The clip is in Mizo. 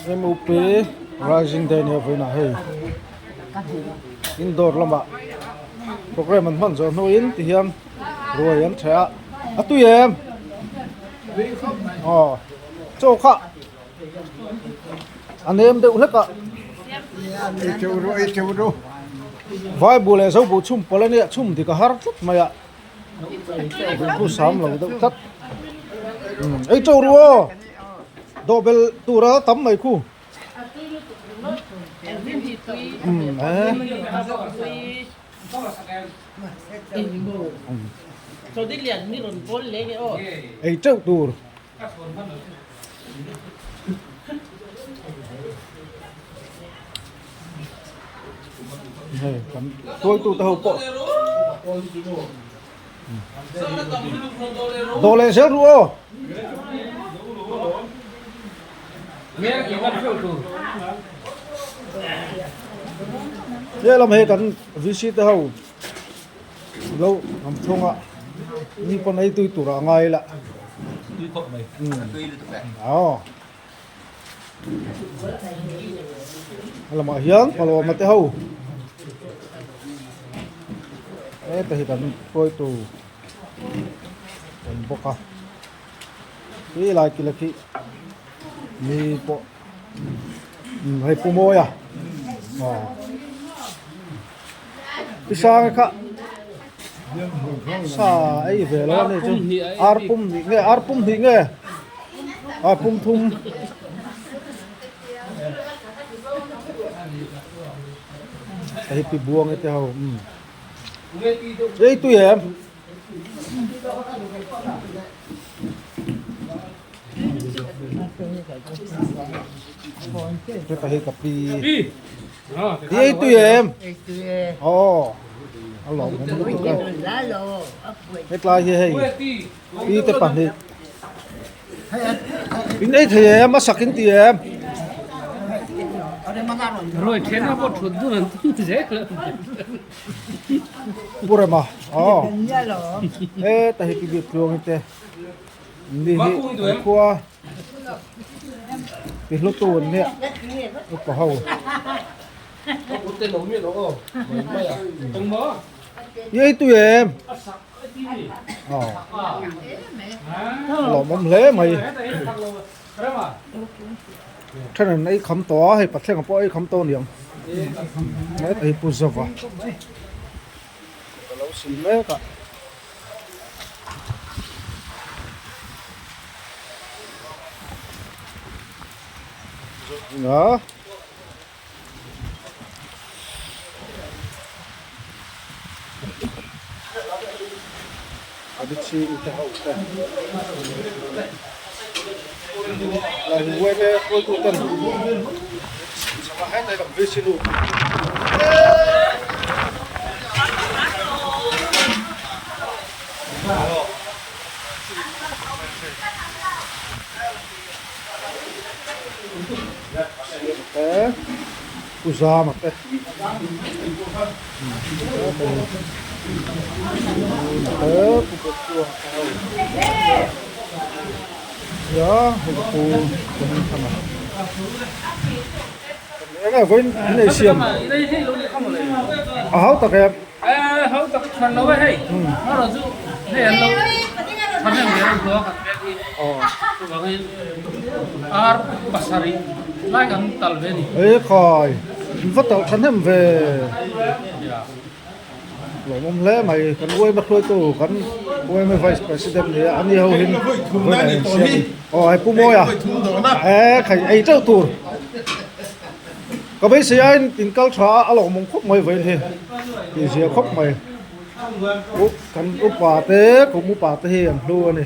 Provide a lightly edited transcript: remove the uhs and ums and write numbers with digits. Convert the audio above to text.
MUP Rising Day nia vawiinah hei indoor lamah programme an hman zawh hnuin tihian ruai an ṭheh a a tui em aw chaw kha a nem deuh hlek a vai buh leh zo buh chhum pawlh ania chhum dik a har tlat mai a. Rilru sam lo deuh tlat ei teuh ru aw dawh belh tura tam mai khu ei teuh tur. Hei kan hruaitute ho pawh dawh leh zel ru aw. He lam hei kan VC te ho lo an thung a ni pawn ei tui tur a ngai la. Tui khawp mai. Tui lutuk e. Aw. A lamah hian palawma te ho heta hi kan hruaitu awm bawk a khi lai kila khi mi pawh hei pu mawia aw pi sanga kha sa ei ve lo a ni chu ar pum hnih nge ar pum hnih nge ar pum thum hei pi buang te ho umm ei tui em. Heta hi ka pi. Ti ei tui em? Aw. A lawm awm lutuk a. Hetlai hi hei pi te pahnih. In ei thei em? A sak in ti em? Ruai then a pawh thut dun an tum zel. Pu Rema aw. Heta hi pi bik tluang te. Ni hi an khua. Ti hlu tu an nia upa ho. I ei tui em? Aw. Lawmawm hle mai. Then an ei kham tawh a hei pathleng pawh ei kham tawh aniang. Hei pu zova. Ka lo sil mek a. Nga Adichhing te ho te lai hu em em hruaitu ten sangha heta hi kan visi lut. Te Pu Zama te te Pu Bawkchhuang te ho nia hei ka pu ka hming thang a eng nge vawiin in ei siam a hau tak em. He khai in va talh thahnem ve lawmawm hle mai kan uaima hruaitu kan uaima vice president nia ani ho hin vawiin a insiam a ni aw hei pu mawia he khai ei teuh tur. Ka beisei aiin in kal tha a, a lawmawm khawp mai vawiin hi tih zia khawp mai. Kan upa te, kum upa te hi an hlu a ni.